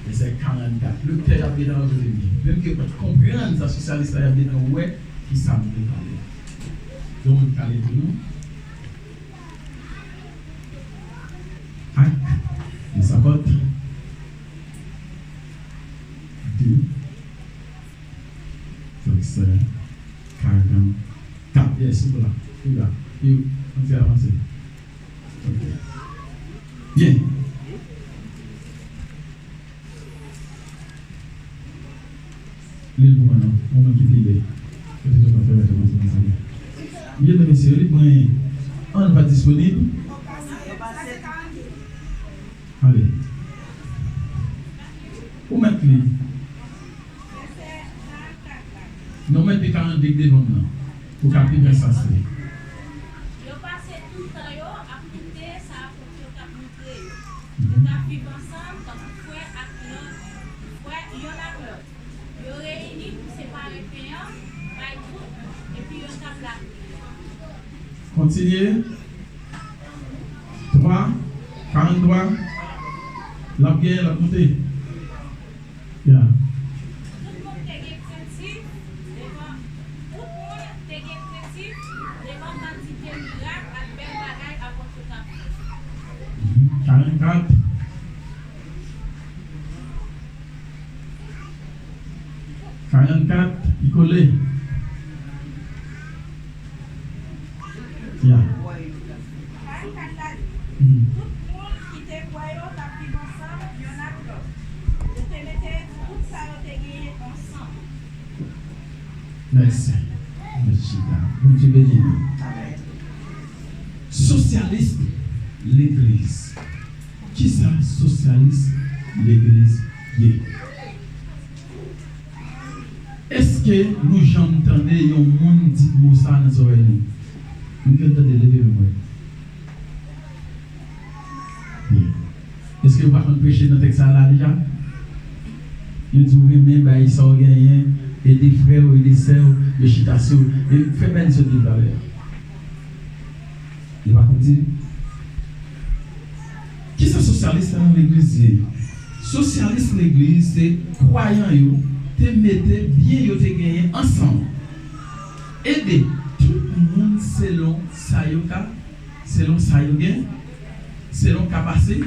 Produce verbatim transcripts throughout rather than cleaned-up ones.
Vèsè karannkat. Lektè y ap gentan rankontre li. Menm ke yo pa t konprann sa sosyalis la, y ap gentan wè ki sa m te pale. Yon moun ka li pou nou. Ak, Lisapòt, de, vèsè karannkat. Yes, ou la. Ou la. Ou, ann fè avanse. Ok. Byen. Li l pou mwen non. Yon moun ki pi byen. Kote tonton Florent, tonton Florent, sa byen. Mesye, li mwen, an, li pa disponib. Ale. Ou mèt li. Non, mèt li karannde k devan m nan. Ou ka pi byen sa se. Yo pase tout tan yo ap koute sa apot yo t ap montre yo. Yo t ap viv ansanm tankou frè ak lòt, frè yonn ak lòt. Yo reyini pou separe pen an, bay tout, epi yo t ap lapriyè. Kontinye. Twa, karannntwa. L ap genyen, l ap monte. Ya. Tout moun te gen krentif devan, tout moun te gen krentif devan kantite mirak ak bèl bagay apot yo t ap fè. Karannkat. Karannkat, pi kole. Ya. Karannkat la di, hmm, tout moun ki te kwè yo t ap viv ansanm yonn ak lòt, yo te mete tout sa yo te genyen ansanm. Mèsi. Mèsi, chita. Bondye beni nou. Sosyalis legliz. Kisa sosyalis legliz ye? Èske nou janm tande yon moun di mo sa nan zòrèy nou? Moun ki tande, leve men mwen. Byen. Èske yo pa konn preche nan tèks sa la deja? Yo di w renmen, bay sa w genyen, ede frè w, ede sè w, yo chita sou, e fè bèl sot depi talè a. Li pa konn di. Kisa sosyalis la nan legliz ye? Sosyalis legliz se kwayan yo te mete byen yo te genyen ansanm. Ede tout moun selon sa yo ka, selon sa yo gen, selon kapase,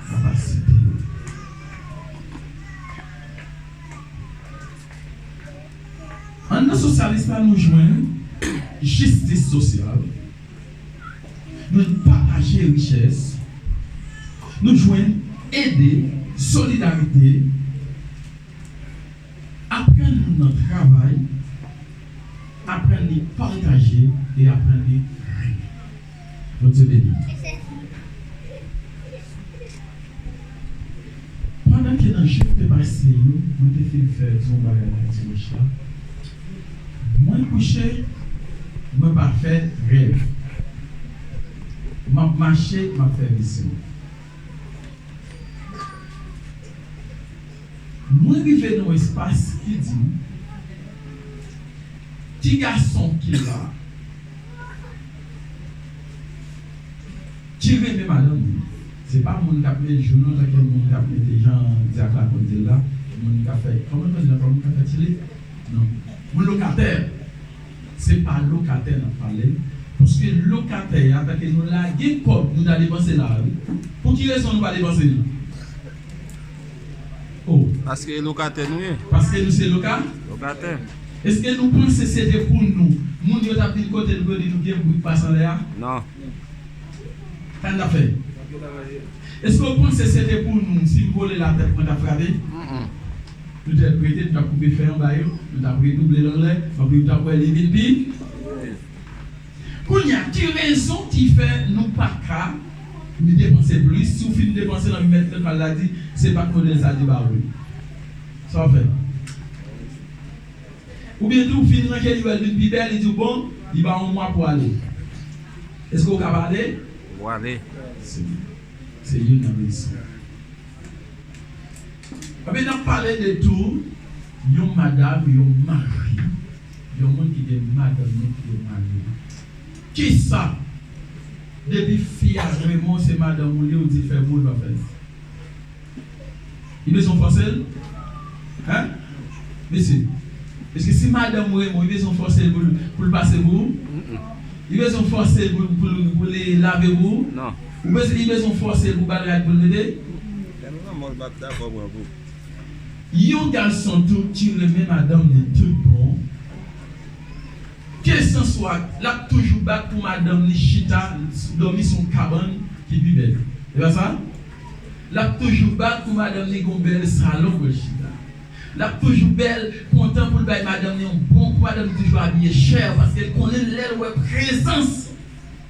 kapasite yo. Anndan sosyalis la, nou jwenn jistis sosyal, nou pataje richès, nou jwenn ede, solidarite, aprann moun nan travay, aprann li pataje e aprann li renmen. Bondye beni. Pandan ke nan jou te pase yo, mwen te fin fè yon bagay nan dimanch la. Mwen kouche, mwen pa fè rèv. M ap mache, m ap fè vizyon. Mwen rive nan yon espas ki di m, ki gason ki la, ki renmen madanm li. Se pa moun k ap met jou non, tanke moun k ap mete jan dyak la konn di l la, moun k ap fè, kòman l konn di la, kòman k ap fè ti li? Non. Moun lokatè. Se pa lokatè n ap pale. Paske lokatè a, tanke nou lage kòb nou ta depanse la a, wi. Pou ki rezon nou pa depanse li? Oh. Paske e lokatè nou ye. Paske nou se loka? Lokatè. Èske nou panse se te pou nou, moun yo t ap vin kote nou pou yo di nou gen brik pase anlè a? Non. Sa n t ap fè? Èske w panse se te pou nou, si m vole la tèt mwen t ap frape? Mm-mm. Nou t ap rete, nou t ap koupe fèy anba yo, nou t ap redouble l anlè, anpi w t ap wè li vin pi. Kounye a, ki rezon ki fè nou pa ka depanse plis? Si w fin depanse nan mèt lekòl la di, se pa t modèl sa li ba ou. Sa w fè? Oubyen tou, w fin ranke li, wè l vin pi bèl, li di w bon, li ba w yon mwa pou w ale. Èske w ka pale? W ale. Se, se youn nan rezon. Ebyen, n ap pale de tou yon madanm, yon mari, yon moun ki gen madanm li, ki gen mari li. Kisa Depi fi a renmen w, se madanm ou li, ou di fè pou l pa fè l. Li bezwen w fòse l? Hein? Mesye, èske si madanm ou renmen w, li bezwen w fòse l pou l, pou l pase pou ou? Li bezwen w fòse l pou, pou, pou li lave pou ou? Non. Ou bezwen, li bezwen w fòse l pou ba l rad pou l mete? Lè nou nan mò, l p ap dakò pran pou. Yon gason tou ki renmen madanm li tout bon, ke san swa, l ap toujou bat pou madanm li chita, dòmi sou yon kabann ki pi bèl. E pa sa? L ap toujou bat pou madanm li gon bèl salon pou l chita. L ap toujou bèl, kontan pou l bay madanm li yon bon, pou madanm li toujou abiye chè, paske l konnen lè l wè prezans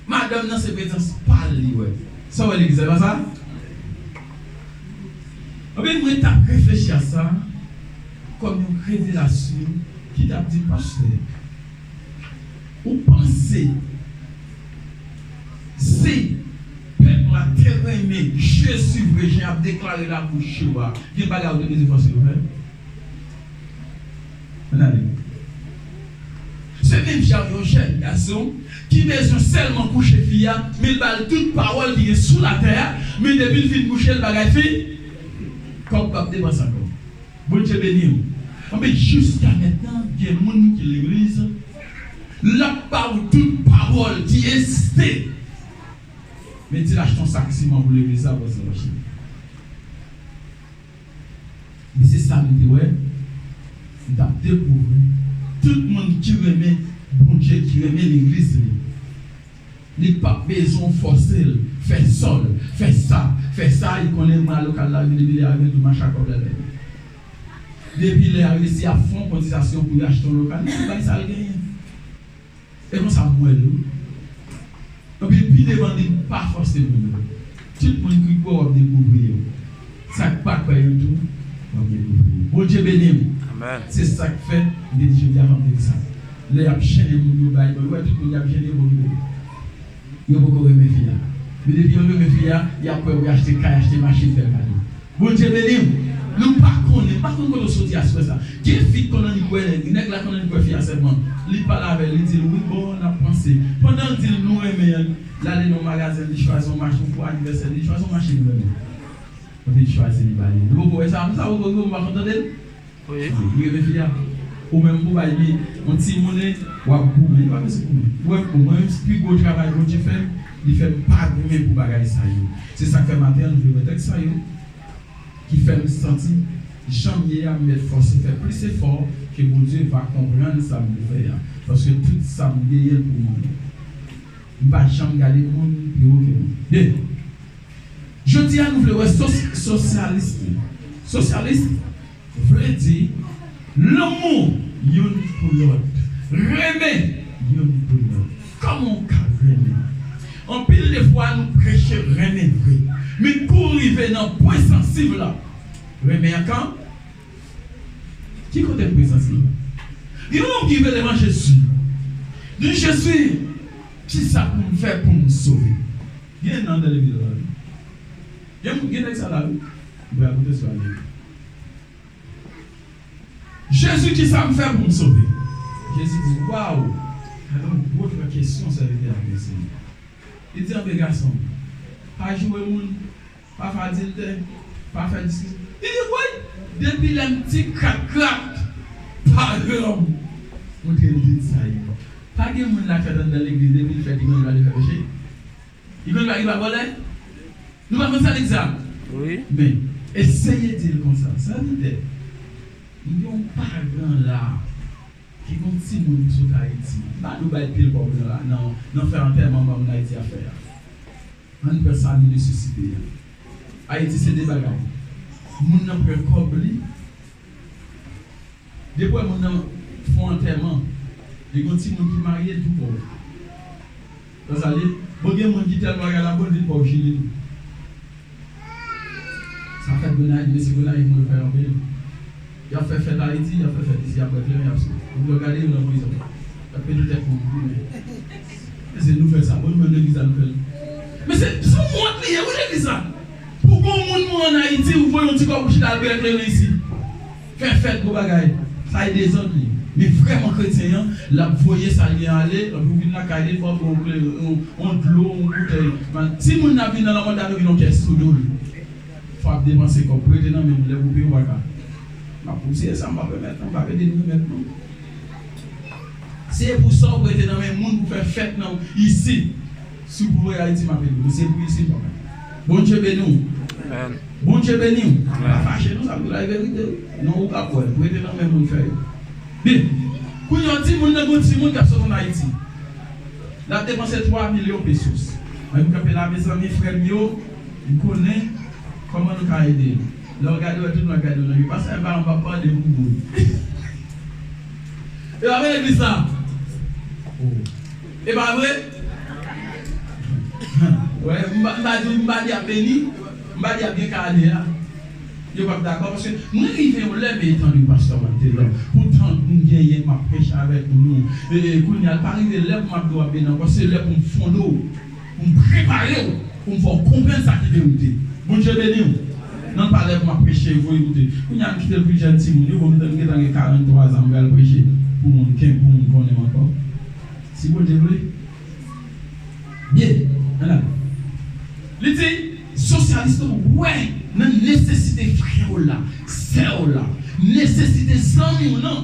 madanm nan, se prezans pa l li wè. Sa w wè legliz la, e pa sa? Anben, mwen t ap reflechi a sa kòm yon revelasyon ki t ap di, pastè, ou panse si pèp la te renmen Jezi vre, jan y ap deklare l ak bouch yo a, gen bagay ou te bezwen fòse yo fè? Ann ale. Se menm jan yon jèn gason ki bezwen sèlman kouche fi a, men l ba l tout pawòl ki gen sou latè a, men depi l fin kouche l, bagay fini. Kòb p ap depanse ankò. Bondye beni w. Anben, jiska mentnan, gen moun ki legliz, l ap ba w tout pawòl ki egziste. Men di l achte yon sak siman pou legliz la, pase yon machin. Men se sa m te wè, m t ap dekouvri. Tout moun ki renmen Bondye, ki renmen legliz li, li p ap bezwen w fòse l fè sòl, fè sa, fè sa. Li konnen mwen al lokal la, vin depi lè a rive tou, mache ak kòb la bay li. Depi lè a resi ap fè yon kotizasyon pou l achte yon lokal, li bay sa l genyen. E konsa m wè l wi. Epi pi devan li pa fòse moun yo. Tout moun ki kwè w ap dekouvri yo. Sa k pa kwè yo tou, w ap dekouvri yo. Bondye beni w. Amèn. Se sa k fè m te di jodi a fò m te di sa. Lè y ap jennen moun yo bay, bon, ou wè tout moun y ap jennen yo poko renmen. Yo poko renmen fi a. Men depi yo renmen fi a, y ap kwè pou y achte kay, achte machin, fè l kado. Bondye beni w. Nou pa konnen, m pa konn kote w soti a sou sa. Gen fi k konn annik wè nèg, nèg la konn annik wè fi a sèlman. Li pale avè l, li di l, wi, bon, n ap panse. Pandan l di l, nou renmen an, l ale nan yon magazen, li chwazi yon machin pou anivèsè, li chwazi yon machin li renmen. Epi l chwazi li ba li. Nou poko wè sa, sa poko rive, m pa konn tande l. Wi. Li renmen fi a. Ou menm pou bay li yon ti monnen, w ap goumen. Li pa bezwen goumen. Ou wè, mwen menm, pi gwo travay Bondye fè, li fè m pa goumen pou bagay sa yo. Se sa k fè maten an, nou vle wè tèks sa yo. Ki fè m santi jan m ye a, m mèt fòse fè plis efò ke Bondye va konprann sa m vle fè a. Paske tout sa m genyen l pou mwen. M pa janm gade moun pi wo ke mwen. De, jodi a nou vle wè sos-, sosyalis li. Sosyalis vle di lanmou youn pou lòt, renmen youn pou lòt. Kòman w ka renmen? Anpil de fwa nou preche renmen vre, men kou rive nan pwen sansib la, renmen an kan? Ki kote m prezans li? Gen yon nonm ki vle devan Jezi. Di, Jezi, kisa pou m fè pou m sove? Gen nan de legliz la wi. Gen moun, gen nèg sa la wi. M pral konte sou ale. Jezi, kisa m fè pou m sove? Jezi di, waw! Gade yon gwo twa kesyon sèvitè a poze. Li di, anben gason, pa joure moun, pa fè adiltè, pa fè diskisyon. Li di, woy, depi lè m ti krak krak, pa gen lòm. Montre l tout sa ye. Pa gen moun la k fèt anndan legliz, depi l fèt, li konn dwa de fè peche? Li konn dwa, li pa vòlè? Nou pa konn sa l di sa? Wi. Men, eseye di l konsa, sèvitè, m gen yon paran la, ki gon timoun ki sot Ayiti. M pa di w bay pil kòb nan, nan, nan fè antèman banm nan Ayiti ap fè a. Ann pran sa nou nesesite a. Ayiti se de bagay. Moun nan pran kòb li. Depi w wè moun nan fè yon antèman, li gon timoun ki marye tou pòv. Sa sa li? Bon, gen moun ki tèlman bagay la bon, li pòv chili tou. Sa fèt Gonayiv, mesye Gonayiv mwen fè anpil. Y ap fè fèt Ayiti, y ap fè fèt isi, y ap bwè kleren, y ap sou. Ou gade yo nan prizon. Y ap pete tèt moun goumen. Mesye, nou fè sa, bon, nou menm legliz la, nou fè l. Mesye, se yon wont li ye, wi, legliz la. Pou gon moun mouri ann Ayiti, ou voye yon ti kòb ou chita al bwè kleren isi. Fè fèt, gwo bagay. Sa e dezòd li. Men vrèman kretyen an, l ap voye sa l gen ale, epi w vin lakay li, fò w ba w yon, yon, yon dlo, yon boutèy. Men, timoun nan vin nan lanmò, yo vin yon kès sou do l. Fò ap depanse kòb, prete nan men moun, lè pou peye w pa ka. M ap konseye sa, m pa remèt non, m pa rele nou remèt non. Se pou sa w prete nan men moun pou fè fèt nan isit. Si w pou voye Ayiti, m ap ede w. Men se pou isit, papa. Bondye beni w. Amèn. Bondye beni w. Amèn. Pa fache non, sa pou la verite. Non, ou ka pwèl. Prete nan men moun fè yo. Byen. Kounye a, timoun nan, gon timoun k ap sot ann Ayiti. L ap depanse twa milyon pesos. Mwen, m kanpe la, mezanmi, frè m yo, m konnen kòman nou ka ede l. Lè w gade, w wè tout moun ap gade w nan je. Pastè, m pa, m pa pale pou moun. E pa vre legliz la? Oh. E pa vre? Wè, m pa, m pa di, m pa di ap beni, m pa di ap byen ka ale a. Yo p ap dakò, paske mwen rive yon lè, men etan de pastè Martelly, poutan m genyen, m ap preche avèk nou. E, e, kounye a, l pa rive lè pou m ap di w ap beni ankò, se lè pou m fonde w, pou m prepare w, pou m fè w konprann sa ki verite. Bondye beni w. Nan pa lè pou m ap preche, voye koute. Kounye a, m kite l pou jèn timoun yo, bon, m gentan gen karant twa zan, m pral preche pou moun, pou moun konnen m ankò. Si Bondye vle. Byen, ann ale. Li di, sosyalis lan wè nan nesesite frè w la, sè w la, nesesite zanmi w nan.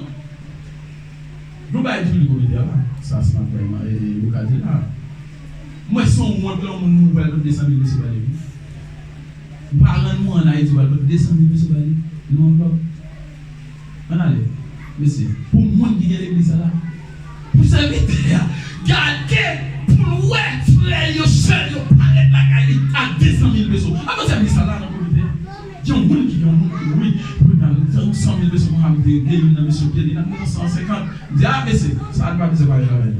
Nou bay tou li komite a la. Sa se nan vrèman, e, yo ka di la. Mwen se yon wont lè yon moun nou pral pote de san mil peso ba li. Paran nou ann Ayiti pral pote de san mil peso ba li. Nou ann lòk. Ann ale, mesye, pou moun ki gen legliz sa la, pou sèvitè a, gade pou l wè frè l yo, sè l yo parèt lakay li ak de san mil peso. Avan sèvis sa la nan komite a, gen yon moun ki, gen yon moun ki, wi, pou nan san mil peso, mwen ap de, de youn nan mesye pye li, nan mete san senkant. M di, a, mesye, sa a nou pa bezwen pale avè l.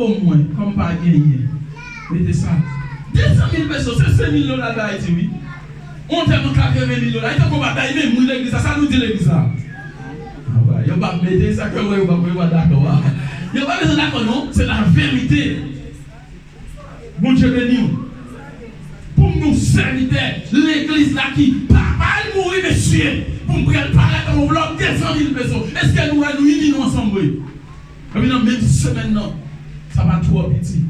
Omwen, kòm pa genyen, mete sa. De san mil peso, se senk mil dola l bay Ayiti, wi. Yon tèm an katreven mil dola, li tankou pa bay menm moun legliz la, sa nou di legliz la? Anba, yo p ap mete sa ke yo p ap, yo p ap dakò a. Yo pa bezwen dakò, non, se laverite. Bondye beni w. Pou m nou sèvitè legliz la ki papa l mouri, mesye, pou m pral parèt anba yon lòk de san mil peso. Èske nou wè nou ini nou ansanm vre? Epi nan menm semèn nan, sa pa twò piti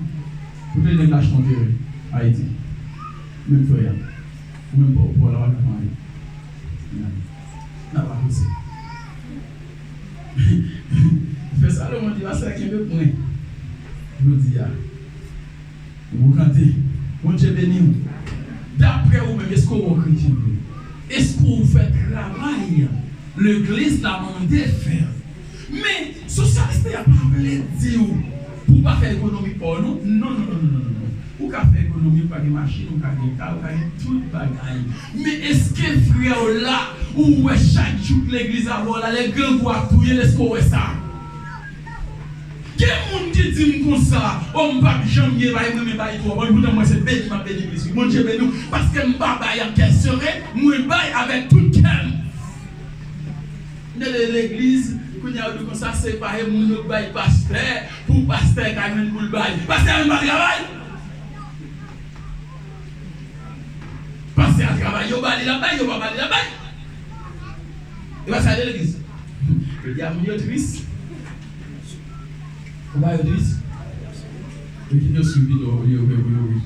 pou te nèg la achte yon teren Ayiti. Menm frè a. Ou menm pa, ou pa la, w ap mande. N ap avanse. Frè Salomon di, pastè kenbe pwen. Jodi a. Ou kante. Bondye beni w. Daprè ou menm, èske w yon kretyen vre? Èske w fè travay legliz la mande fè? Men, sosyalis la pa vle di w pou w pa fè ekonomi pa w, non. Non, non, non, non, non, non, non. Ou ka fè ekonomi, ou ka gen machin, ou ka gen kay, ou ka gen tout bagay. Men èske frè w la, ou wè chak jou k legliz avè w la, lè grangou ap touye l, èske w wè sa? Gen moun ki di m konsa, o, m p ap janm gen bay, mwen renmen bay twòp. Bon, epoutan mwen se beni m ap beni plis. Wi, Bondye beni w, paske m pa bay ak kè sere, mwen bay avèk tout kè m. M te de legliz, kounye a yo di konsa, se pa e moun yo bay pastè, pou pastè ka jwenn pou l bay. Pastè a menm pa travay. Pastè a travay, yo ba li l ap bay, yo pa ba li l ap bay. E pa sa de legliz. Yo di a moun yo tris. Ou ba yo tris. Yo kite yo swiv videyo, yo, yo, yo, yo ri.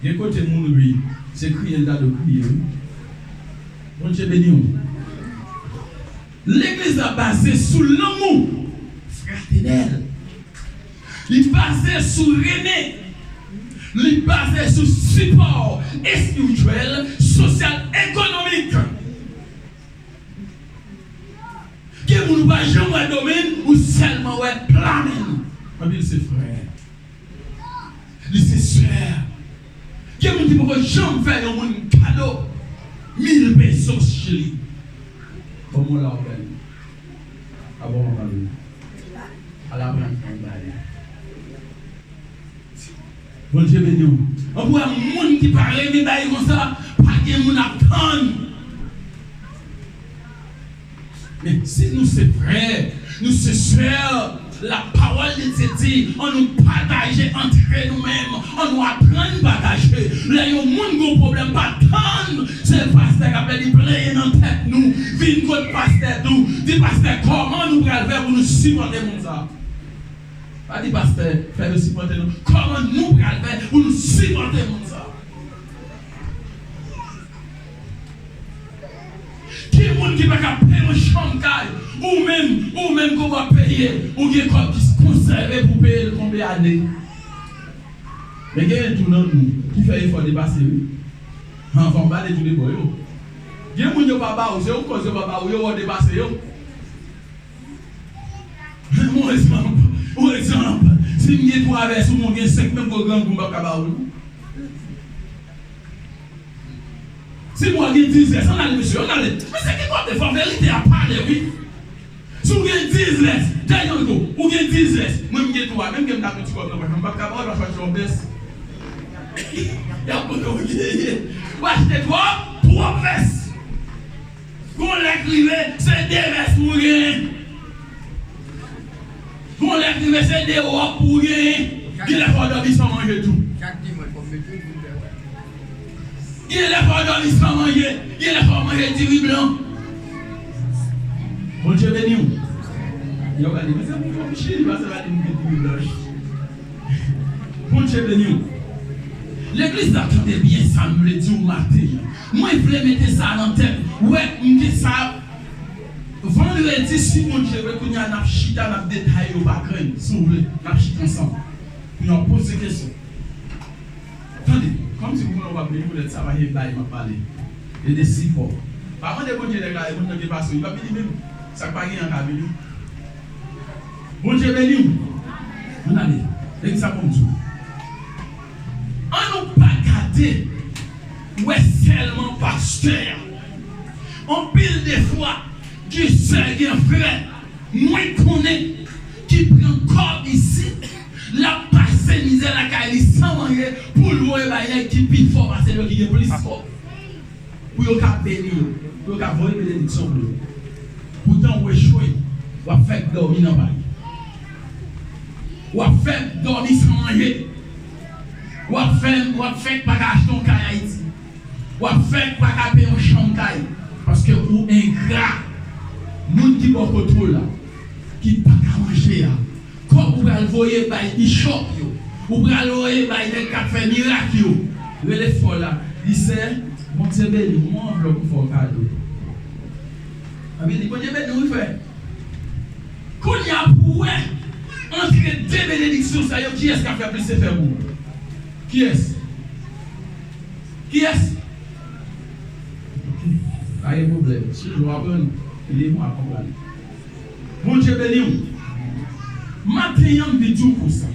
Gen kote moun ri, se kriye l ta dwe kriye, wi. Bondye beni w. Legliz la baze sou lanmou fratènèl. Li baze sou renmen. Li baze sou sipò espirityèl, sosyal, ekonomik. Gen moun ou pa janm wè do men l, ou sèlman wè pla men l. Anpil se frè. Li se sè. Gen moun ki poko janm fè yon moun kado mil pesos Chili. Kòman w la w fè l? Avan w ap pale. Al aprann fè yon bagay. Bondye beni w. Anpil moun ki pa renmen bagay konsa, pa gen moun ap tann. Men si nou se frè, nou se sè, La parole de Dieu dit, ann nou pataje antre nou menm, ann nou aprann pataje. Lè yon moun gen yon pwoblèm, pa tann se pastè k ap fè li plenyen nan tèt nou. Vin kot pastè tou, di, "Pastè, kòman nou pral fè pou nou sipòte moun sa a?" Pa di, "Pastè, fè yo sipòte nou." Kòman nou pral fè pou nou sipòte moun sa a? Ki moun ki pa ka peye yon chanm kay? Ou menm, ou menm ke w ap peye, ou gen kòb ki konsève pou peye l konbyen ane? Men gen tou nan nou ki fè efò depase, wi. Anvan m pale tou de bò yo. Gen moun yo pa ba ou, se yon kòz yo pa ba ou, yo wè w depase yo. Yon egzanp, yon egzanp. Si m gen twa vès, ou gen senk, menm gwo grangou, m p ap ka ba ou, non. Si mwen gen diz vès, ann ale, mesye, ann ale. Mesye, ki kote fò verite a pale, wi. Si w gen diz vès, dènye rido, ou gen diz vès, mwen m gen twa, menm ke m ta pran ti kòb nan pòch mwen, m p ap ka ba w lòt fwa twòp vès. Y ap konnen w genyen. Ou achte twòp, twòp vès. Gon lè k rive, se de vès pou w genyen. Gon lè k rive, se de wòb pou w genyen. Gen lè fò w dòmi san manje tou. Chak dimanch, fò m mete yon kout dèyè. Gen lè fò w dòmi san manje. Gen lè fò w manje diri blan. Bondye beni w. Yo gade, men se pou fò m chili, pase pa di m gen diri blanch. Bondye beni w. Legliz la, tande byen sa m vle di w maten an. Mwen vle mete sa nan tèt. Wè, m gen sa. Vandredi, si Bondye vle, kounye a n ap chita, n ap detaye yo pa grenn, si w vle. N ap chita ansanm. Kounye a w poze kesyon. Tande, kòmsi m konnen w p ap vini poutèt sa, pa gen bagay m ap pale. E de sipò. Pa mande Bondye deklare moun nan gen pasyon, li p ap vini menm. Sa k pa gen an ka vini. Bondye beni w. Ann ale. Legliz sa pou m di w. Ann nou pa gade wè sèlman pastè a. Anpil de fwa, gen sè, gen frè, mwen konnen ki pran kòb isit, l ap pase mizè lakay li san manje pou l voye bay nèg ki pi fò pase l yo, ki gen plis kòb. Pou yo ka beni yo, pou yo ka voye benediksyon pou yo. Poutan ou echwe, w ap fèk dòmi nan pay. W ap fèk dòmi san manje. W ap fè, w ap fèk pa ka achte yon kay Ayiti. W ap fèk pa ka peye yon chanm kay. Paske ou engra. Moun ki bò kote w la, ki pa ka manje a, kòb ou pral voye bay bishop yo, ou pral voye bay nèg k ap fè mirak yo. Rele fò la, di, "Sè, Bondye beni w, yon anvlòp m fè w kado." Ann byen di, "Bondye beni w, wi, frè." Kounye a, pou w wè, antre de benediksyon sa yo, kiyès k ap fè plis efè pou ou? Kiyès? Kiyès? Ok. Pa gen pwoblèm. Si w aprann, ede mwen a konprann. Bondye beni w. Maten an, m vin di w konsa.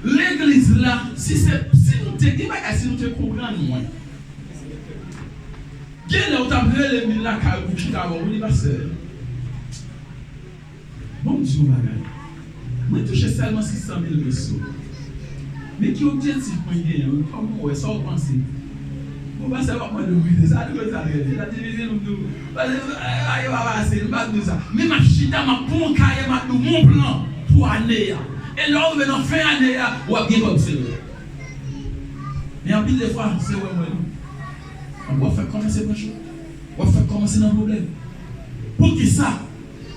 Legliz la, si se, si nou te, gen bagay, si nou te konprann mwen. Gen lè w t ap rele m vin lakay ou pou chita avè w, wi, pastè. Bon, m di yon bagay. Mwen touche sèlman sis san mil peso. Men ki objektif mwen genyen, wi, kòman w wè, sa w panse? Bon, pastè, w ap mande w, wi, sa nou konn sa trè byen. Sa difisil pou m di w. Pastè, a, a, yo pa pase, m p ap di w sa. Men m ap chita, m ap pran yon kaye, m ap di w, "Mon plan pou ane a." E lè w rive nan fen ane a, w ap gen kòb sere. Men anpil de fwa, se wè mwen, non. W ap fèk kòmanse pran cho. W ap fèk kòmanse nan pwoblèm. Poukisa?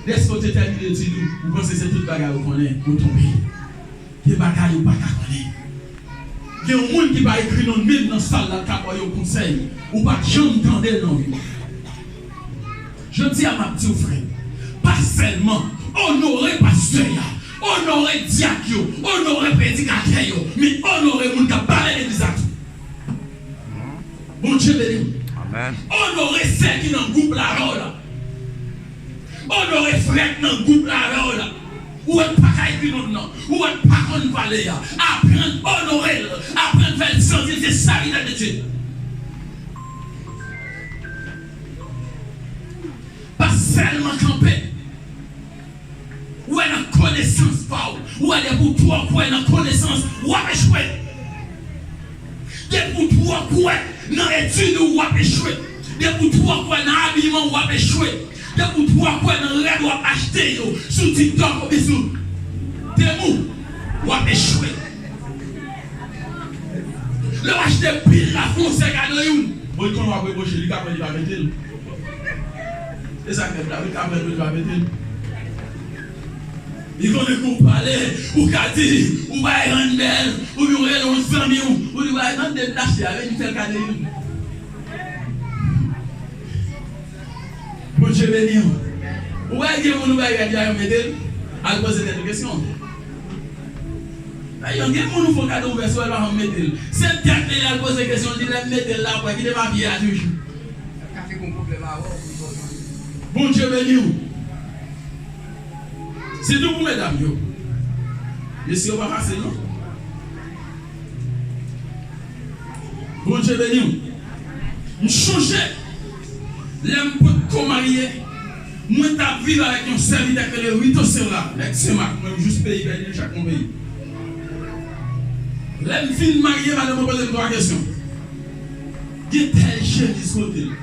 Dèske w te tèmine etid ou, ou panse se tout bagay ou konnen, ou tonbe. Gen bagay ou pa ka konnen. Gen yon moun ki pa ekri non l menm nan sal la, l ka ba w yon konsèy. Ou pa t janm tande l nan vi w. Jodi a, m ap di w, frè, pa sèlman onore pastè a, onore dyak yo, onore predikatè yo, men onore moun k ap pale legliz la tou. Bondye beni w. Amèn. Onore sè ki nan gwoup la avè w la. Onore frè k nan gwoup la avè w la. Ou wè l pa ka ekri non l nan. Ou wè l pa konn pale a. Aprann onore l. Aprann fè l santi l se sèvitè de Dye. Pa sèlman kanpe. Ou wè nan konesans pa w. Ou wè depi w twò kwè nan konesans, w ap echwe. Depi w twò kwè nan etid ou, w ap echwe. Depi w twò kwè nan abiman, w ap echwe. Depi w twa kwè nan rèd w ap achte yo sou TikTok oubyen sou Temu, w ap echwe. Lè w achte pil la, fè yon sèl gade youn. Bon, li konnen w ap rebwoche, li ka pran li pa mete l. E sa k fèt la, li ka pran li pa mete l. Li konnen ke w pale, ou ka di, ou bay rann bèl, oubyen w rele yon zanmi w, ou di, bay rann bèl m t achte a, vin fè l gade youn. Bondye beni w. Ou wè gen moun ou bay rèd la, yo mete l. Al poze tèt ou kesyon. Dayè, gen moun ou fè kado ouvè sou l, pa janm mete l. Se tèt li, l al poze kesyon, l di, lè m mete l la, apre, kite m ap ye a toujou. Bondye beni w. Sitou pou medam yo. Mesye yo pa fasil, non. Bondye beni w. M chonje, lè m potko marye, mwen t ap viv avèk yon sèvitè ki rele Rito Serra, nèg Senmak, mwen jis peyi Bèlin, chak yon peyi. Lè m fin marye, madanm mwen poze m twa kesyon. Gen tèl chemiz kote l?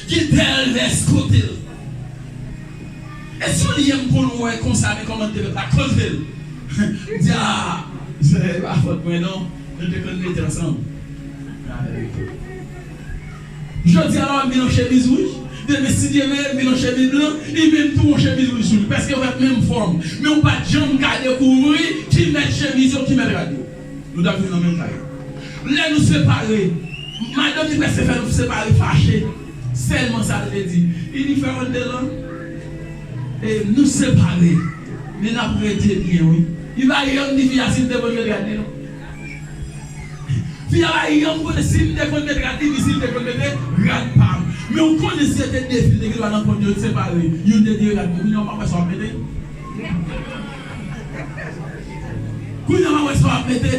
Gen tèl vès kote l? E soulyè m konn wè konsa, men kòman l te fè pa kote l? M di, a, se pa fòt mwen non, nou te konn mete ansanm. Jodi a la, m vin yon chemiz wouj, demen si Dye vle, m vin yon chemiz blan, li menm tou yon chemiz wouj sou li, prèske fèt menm fòm, men ou pa t janm ka dekouvri ki mèt chemiz yo, ki mèt rad yo. Nou t ap viv nan menm kay. Lè nou separe, madanm li prèske fè nou separe fache. Sèlman sa l te di. Li di, fè rann de lan. E nou separe. Men n ap rete byen, wi. Li pa janm di fi a si l te konn met rad li, non. Fi a pa janm konnen si m te konn met rad li, ni si l te konn mete rad pa m. Men ou konnen si se te de fi l te gen dwa nan kont yo, l separe. Youn te di, rad mwen, kounye a w pa wè sa w ap mete. Kounye a m ap wè sa w ap mete.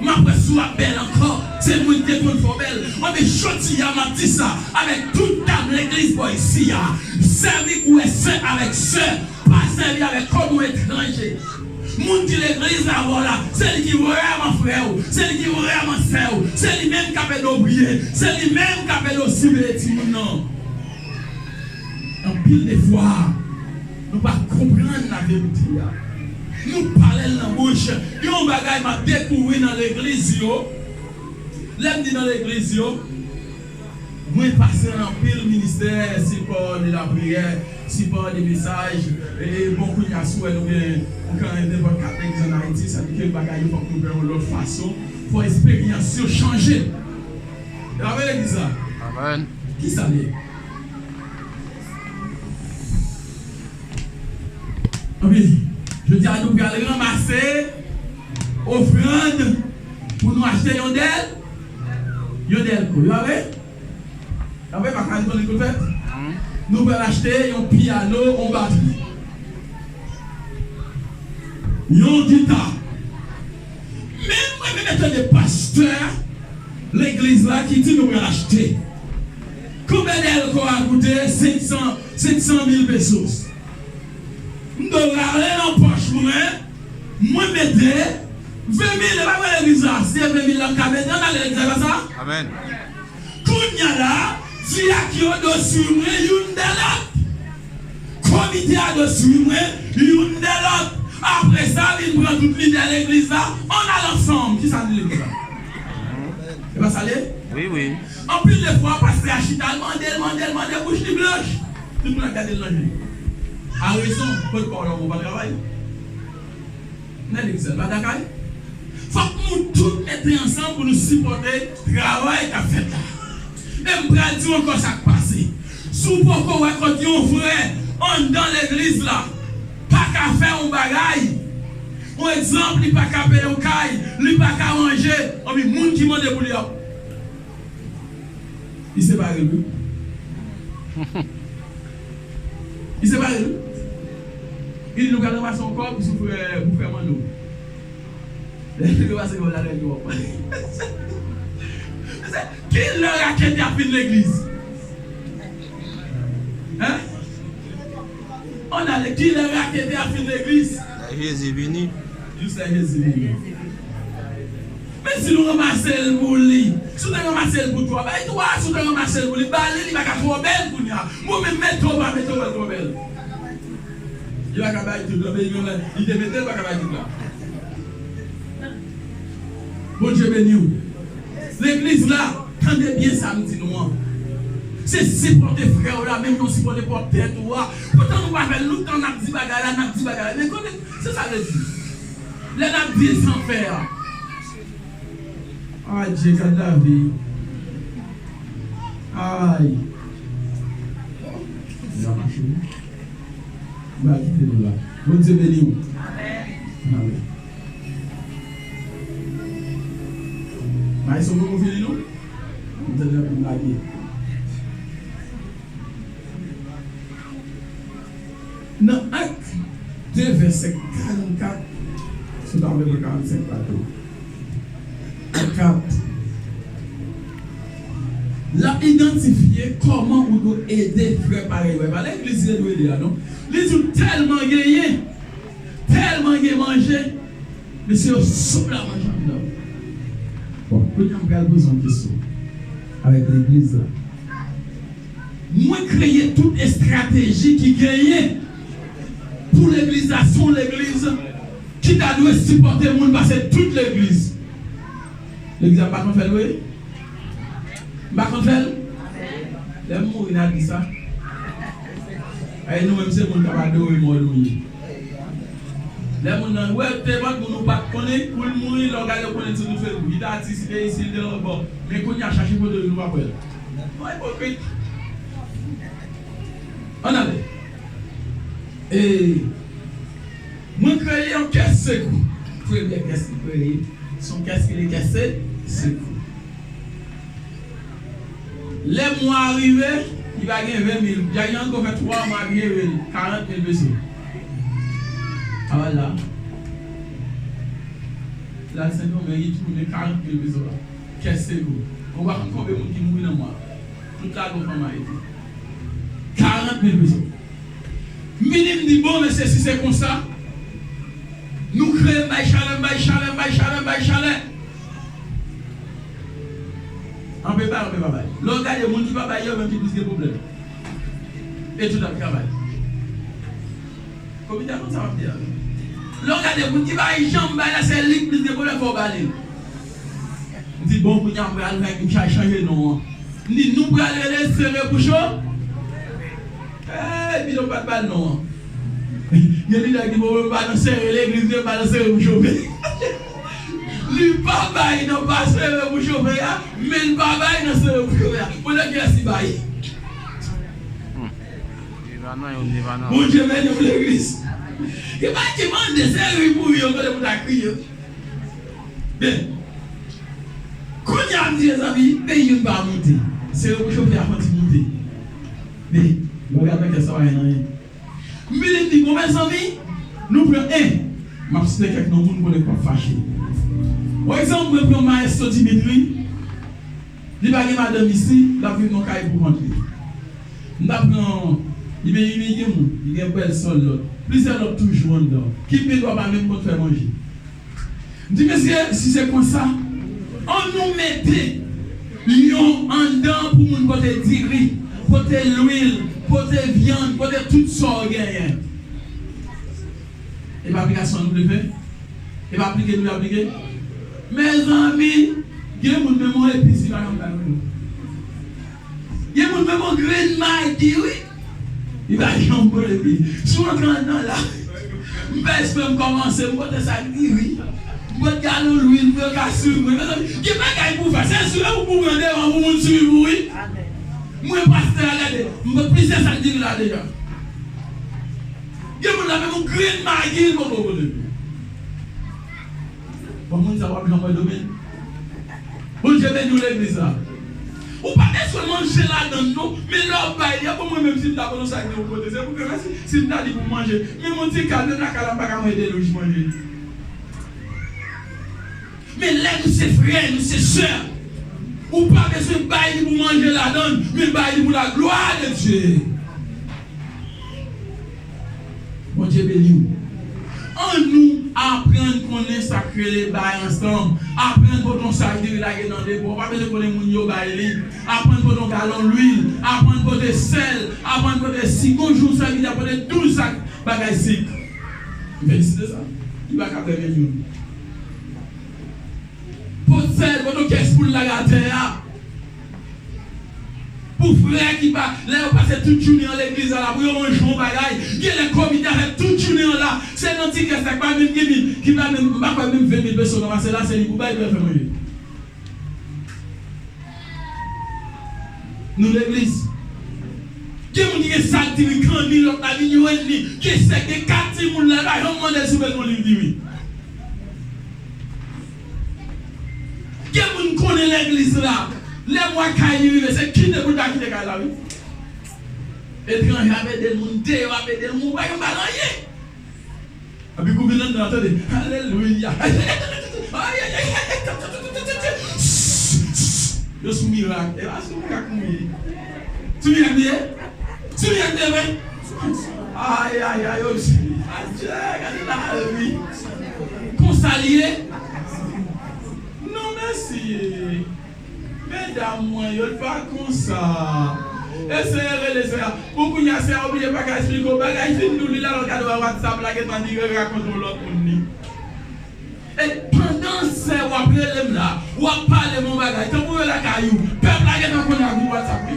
M ap wè si w ap bèl ankò. Se mwen ki te konn fè w bèl. Anben, jodi a, m ap di sa avèk tout dam legliz bò isi a. Sèvi kou e sè avèk sè. Pa sèvi avèk kòb yon etranje. Moun ki legliz la avè w la, se li ki vrèman frè w, se li ki vrèman sè w, se li menm k ap ede w priye, se li menm k ap ede w siveye timoun nan. Anpil de fwa, nou pa konprann laverite a. Nou pale l nan bouch. Gen yon bagay m ap dekouvri nan legliz yo. Lè m di nan legliz yo, mwen pase nan anpil ministè, sipò de lapriyè, sipò de mesaj. E bon, kounye a, si w wè nou gen, nou gen nenpòt kat legliz ann Ayiti, sa vle di ke bagay yo fòk nou fè yon lòt fason. Fò esperyans yo chanje. E pa vre legliz la? Amèn. Kisa l ye? Anpi, jodi a nou pral ranmase ofrann pou nou achte yon dèl, yon dèlko. E pa vre? E pa vre, pa ka di konnen kout fèt? Nou pral achte yon pyano, yon batri, yon gita. Men mwen menm tande pastè legliz la ki di nou pral achte. Konbyen dèlko a koute? Senk san, senk san mil pesos. M do rale nan pòch mwen, mwen mete ven mil, e pa vre legliz la, si se ven mil la m ka mete, ann ale legliz la, e pa sa? Amèn. Kounye a la, dyak yo do swiv mwen youn dè lòt. Komite a do swiv mwen youn dè lòt. Apre sa, vin pran tout lidè legliz la, ann al ansanm. Kisa n di legliz la? E pa sa l ye? Wi, wi. Anpil de fwa, pastè a chita, l mande, l mande, l mande, bouch li blanch. Tout moun ap gade l nan je. A rezon, kot pa w la, ou pa travay. Nan legliz la, pa dakay. Fòk nou tout mete ansanm pou nou sipòte travay k ap fèt la. E m pral di w ankò sa k pase. Si w poko wè kot yon frè anndan legliz la pa ka fè yon bagay, yon egzanp, li pa ka peye yon kay, li pa ka manje, anpi moun ki mande pou li a, li separe l wi. Li separe l wi. Li di nou pral ranmase yon kòb sou frè, pou frè Manno. Lè nou pase kòb la, lè nou wòp. Kilè raketè ap vin legliz? Hein? Ann ale, kilè raketè ap vin legliz? Lè Jezi vini. Jis lè Jezi vini. Men si nou ranmase l pou li, si w te ranmase l pou twa, bay twa, si w te ranmase l pou li, ba li, li pa ka twò bèl kounye a. Mwen menm, mete w pa mete w, l twò bèl. Li pa ka bay tout la, men li te mete l pa ka bay tout la. Bondye beni w. Legliz la, tande byen sa m di nou an. Se sipòte frè w la, menm jan w sipòte pwòp tèt ou a. Poutan nou pa fè l, nou tan n ap di bagay la, n ap di bagay la. Men konnen, se sa l vle di. Lè n ap di san fè a. Adye, gad lavi. Ay. Li pa mache, non. M pral kite nou la. Bondye beni w. Amèn. Maestro, poko fini, non? M tande anpil lage. Nan Ak de, vèsè karannkat, sou ta vle karannsenk plato. Kat. L ap idantifye kòman ou dwe ede frè parèy ou. E pa legliz li dwe ede a, non. Li di w tèlman genyen, tèlman gen manje, mesye yo sou la manje anndan. Bon, kounye a m pral poze yon kesyon avèk legliz la. Mwen kreye tout estrateji ki genyen pou legliz la, se yon legliz ki ta dwe sipòte moun pase tout legliz. Legliz la pa konn fè l vre? M pa konn fè l? Lè m mouri, n a di sa. Ay, nou menm se moun k ap adore mò nou ye. Lè moun nan, wè, te vant moun ou pa t konnen, kou l mouri, lè w gade, w konnen ti tout Facebook. Li te atis, li te isi, li te lòt bò. Men kounye a, chache foto li, nou p ap wè l. Nou ipokrit. Ann ale. E, mwen kreye yon kès sekou. Premye kès li kreye, se yon kès ki rele kès se, sekou. Lè mwa a rive, li pa gen ven mil. Djay ankò fè twa mwa ap jere l, karant mil peso. A wè la. L al Sendomeng, li tounen karant mil peso la. Kès sekou. Ou pa konn konbyen moun ki mouri nan mwa a. Tout ladan fanm Ayiti. Karant mil peso. M vini, m di, bon, mesye, si se konsa, nou kreye, m bay chalè, m bay chalè, m bay chalè, m bay chalè. Anpe bay, anpe pa bay. Lè w gade moun ki pa bay yo, menm ki plis gen pwoblèm. E tout ap travay. Komite a konn sa w ap di a. Lè w gade moun ki pa janm bay la, se li k plis gen pwoblèm, fò w ba li. M di, bon, kounye a, m pral fè, m cha-, chanje non an. M di, nou pral rele Sere pou Cho-, Ey, bidon pa t ba l non an. Gen lidè ki bon, m pa nan sere legliz, men m pa nan sere pou chofe. Li pa bay nan pa sere pou chofe a, men l pa bay nan sere pou chofe a. Konnen kiyès li bay? Hmm. Li pa nan youn, li pa nan lòt. Bondye beni w legliz. Li pa ki mande, se ri pou ri, yo konnen pou ta kriye. Men, kounye a m di, mezanmi, men youn pa moute. Sere pou chofe a fè yon ti moute. Men, yo gade nan kè sa, pa gen anyen. M vini, m di, bon, mezanmi, nou pran en. M ap site kèk non moun konnen k ap fache. Pa egzanp, mwen pran Maestro Dimitri. Li pa gen madanm isi, l ap viv nan kay pou kont li. M ta pran, li men, li men gen moun, li gen bèl sòl lòt. Plizyè lòt toujou anndan. Ki gen dwa pa menm konn fè manje. M di, mesye, si se konsa, ann nou mete yon anndan pou moun pote diri, pote lwil, pote vyann, pote tout sa w genyen. E pa aplikasyon nou vle fè? E pa aplike nou vle aplike? Mezanmi, gen moun menm yon epis li pa janm bay nou. Gen moun menm yon grenn magi, wi. Li pa janm pran epi. Si w antre anndan la, m fè espre m kòmanse, m pote sak diri, m pote galon lwil pou yo ka swiv mwen. Mezanmi, gen bagay pou w fè. Se swiv ou pou pran devan pou moun swiv ou, wi. Mwen pastè a gade, m pote plizyè sak diri la deja. Gen moun la menm yon grenn magi, l poko pote. Bon, moun sa w ap janm wè domèn. Bondye beni w legliz la. Ou pa bezwen manje ladann non, men lè w bay li a, bon, mwen menm si m ta konn yon sak diri pou pote, se pou ke mèsi, si m ta di pou m manje. Men moun ti kal, menm lakay la m pa ka manje de loj manje. Men lè nou se frè, nou se sè, ou pa bezwen bay li pou manje ladann, men bay li pou la gloire de Dieu. Bondye beni w. Ann nou aprann konnen sa k rele bay ansanm. Aprann pote yon sak diri lage nan depo. Ou pa bezwen konnen moun yo bay li. Aprann pote yon galon lwil. Aprann pote sèl. Aprann pote sik. Gon jou sèvitè pote douz sak bagay sik. M felisite sa. Li pa ka fè menm youn. Pote sèl, pote yon kès pou l lage atè a. Pou frè ki pa, lè yo pase tout jounen an legliz la, la, pou yo manje yon bagay, genlè komite a fè tout jounen an la, se nan ti kès la ki pa menm gen mil, ki pa menm, m pa kwè menm ven mil peso nan mache la, se li pou bay, pou yo fè manje. Nou legliz. Gen moun ki gen sak diri kanni, lòt la vin jwenn li. Gen sè, gen kat timoun la, pa janm mande l si w bezwen yon liv diri. Gen moun konnen legliz la. Lè mwa kay li rive, se kite pou l ta kite kay la, wi. Etranje ap ede l, moun deyò ap ede l, moun pa janm ba l anyen. Epi kou vin anndan an, tande, alelouya. Ay, ay, ay, ay, ay. Yo sou mirak. E pa sou mirak nou ye. Sou mirak nou ye? Sou mirak nou ye, vre? Ay, ay, ay, yo sou. Adye, gade la, wi. Konsa l ye? Non, mèsi. Medam mwen yo, l pa konsa. Eseye rele sè a. Pou kounye a, sè a oblije pa ka esplike w bagay, fin di w li la, lòt gade w WhatsApp la, gentan li rakonte w lòt moun li. E pandan sè w ap rele m la, w ap pale m yon bagay, tankou yo lakay ou, pèp la gentan konnen ak group WhatsApp wi.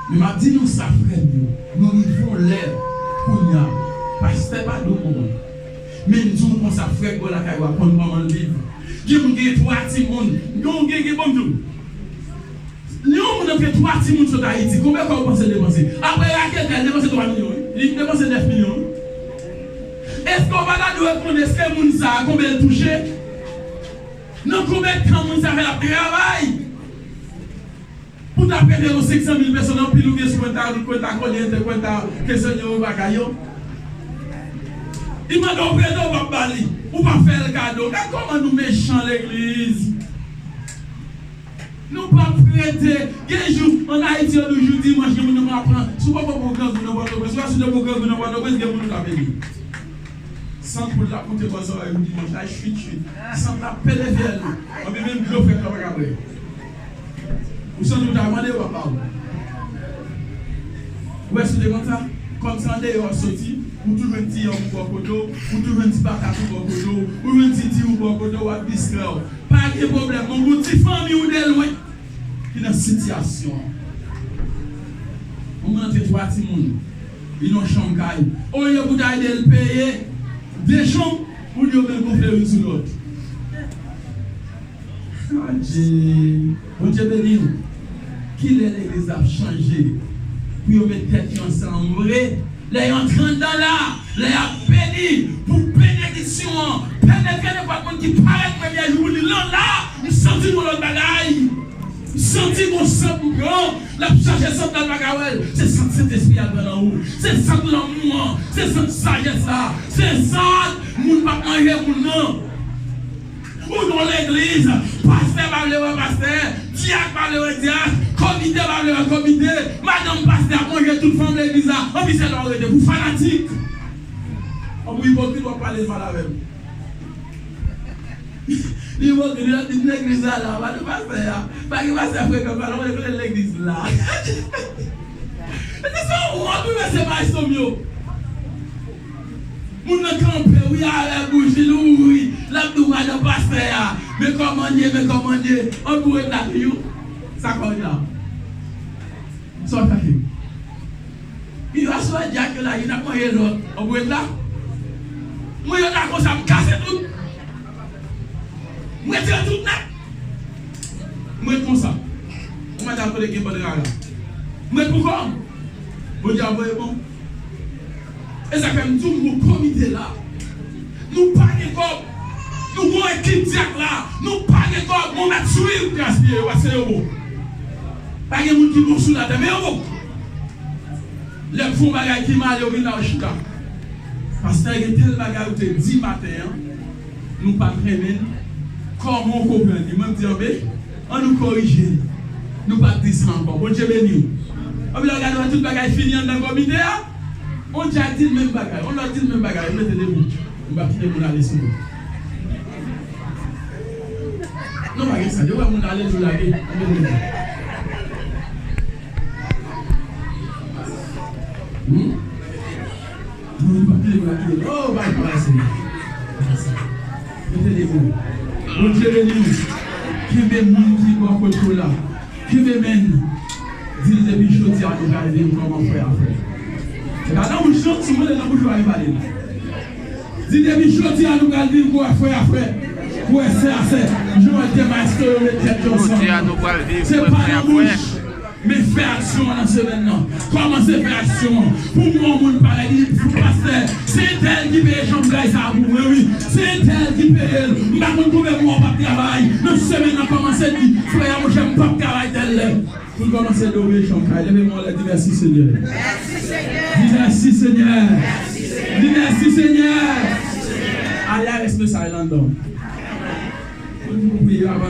Men m ap di nou sa, frè m yo, nou rive yon lè kounye a, pastè pa dou moun. Men m di w konsa, frè k bò lakay ou a konn kòman l viv. Gen moun gen twa timoun. Gen, gen, gen, bon, m di w. Yon moun antre twa timoun sot Ayiti, konbyen kòb ou panse l depanse? Apre raketè, l depanse twa milyon, wi. Li depanse nèf milyon, wi. Èske w pa ta dwe konnen èske moun sa a, konbyen l touche? Nan konbyen tan moun sa a fè l ap travay? Pou ta prete yon senk san mil peso nan pil ou gen sou kwenta, kwenta kòryente, kwenta ke se yo pa ka yo. Li mande w prete, ou p ap ba li. Ou p ap fè l kado. Gad kòman nou mechan legliz. Nou p ap prete. Gen jou, ann Ayiti, yo di w jou dimanch, gen moun yo pa pran. Si w poko pran grangou nan Pòtoprens, ou wè si w te pran grangou nan Pòtoprens, gen moun ou t ap ede. Sant poul la koute bò zòrèy ou dimanch la, chwit, chwit. Sant la pete fyèl. Anpi menm dlo frèt la pa ka bwè. Ou santi w ta mande, yo pa ba w. Ou wè si w te konn sa? Kòm se andeyò w soti, ou toujou jwenn ti yanm ou bò kote w, ou toujou jwenn ti patat ou bò kote w, ou jwenn ti di ou bò kote w, w ap distrè w. Pa gen pwoblèm, men gon ti fanmi ou de lwen ki nan sitiyasyon an. Ou rantre twa timoun, li nan chanm kay. Olye pou ta ede l peye de chanm, ou di yo vin gonfle youn sou lòt. Adje, Bondye beni w. Kilè legliz ap chanje pou yo met tèt yo ansanm vre? Lè yo antre anndan la, lè y ap beni, pou benediksyon an penetre nenpòt moun ki parèt premye jou pou li lan la, m santi yon lòt bagay. M santi gon sant m pran, l ap chache sant la, l pa ka wè l. Se sant Sentespri a pran nan ou. Se sant lanmou an. Se sant sajès la. Se sant moun p ap manje moun nan. Ou nan legliz, pastè pa vle wè pastè, dyak pa vle wè dyak, komite pa vle wè komite, madanm pastè ap manje tout fanm legliz la, anpi se la w rete pou fanatik. Anpi w ipokrit, w ap pale mal avè m. Li ipokrit, li ap di legliz la la, pa de pastè a. Pa gen pastè frekan, pa nan kote legliz la. Se yon wont wi, mesye, maestro m yo. Moun nan kanpe wi, avè bouji l ouvri, l ap di w madanm pastè a. Men kòman l ye, men kòman l ye. Ann pou ret la toujou. Sa kòb la. Sa w chache? Pi aswè dyak yo la, youn ap manje lòt. Ann pou ret la. Mwen yo ta konsa, m kase tout. M retire tout nèt. M ret konsa. Ou mèt al kote gen bann rara. M ret pou kò m. Bondye ap voye bon. E sa k fè m di w, nou komite la. Nou pa gen kòb. Nou gon ekip dyak la. Nou pa gen kòb. Mwen mèt swiv gaspiye yo, paske yo bon. Pa gen moun ki bon sou latè, men yo bon. Lè m fè yon bagay ki mal, yo vin la, yo chita. Pastè, gen tèl bagay ou te di maten an, nou pa t renmen l. Kòman w konprann li? Mwen, m di, anben, ann nou korije l. Nou pa t di sa ankò. Bondye beni w. Anpi lè w gade, w wè tout bagay fini anndan komite a. On dja di l menm bagay, on lòt di l menm bagay, mete debout. M p ap kite moun ale sou mwen. Non, pa gen sa, yo wè moun ale, yo lage, mete debout. Hmm? Non, li pa kite moun la kite. Oh, bay, bay, se. Mete debout. Bondye beni w. Kenbe moun ki bò kote w la. Kenbe men. Di l depi jodi a nou pral viv kòman frè a frè. Se pa nan bouch non, si w mande nan bouch ou, pa vin pale. Di depi jodi a nou pral viv kòman frè a frè. Frè sè a sè. Jodi a maestro yo met tèt yo ansanm. Jodi a nou pral viv kòman frè a frè. Men fè aksyon an nan semèn nan. Kòmanse fè aksyon an. Pou m wè yon moun parèt, li di, pastè, se entèl ki peye chanm kay sa a pou mwen, wi. Se entèl ki peye l. M pa konn konbyen mwa w p ap travay. Nan semèn nan, kòmanse di, frè a, monchè, m p ap travay tèl lè. Pou l kòmanse dwe chanm kay. Leve men w anlè, di, mèsi, Senyè. Di, mèsi, Senyè. Di, mèsi, Senyè. Ale avèk mesaj la anndan. Pou nou priye avan.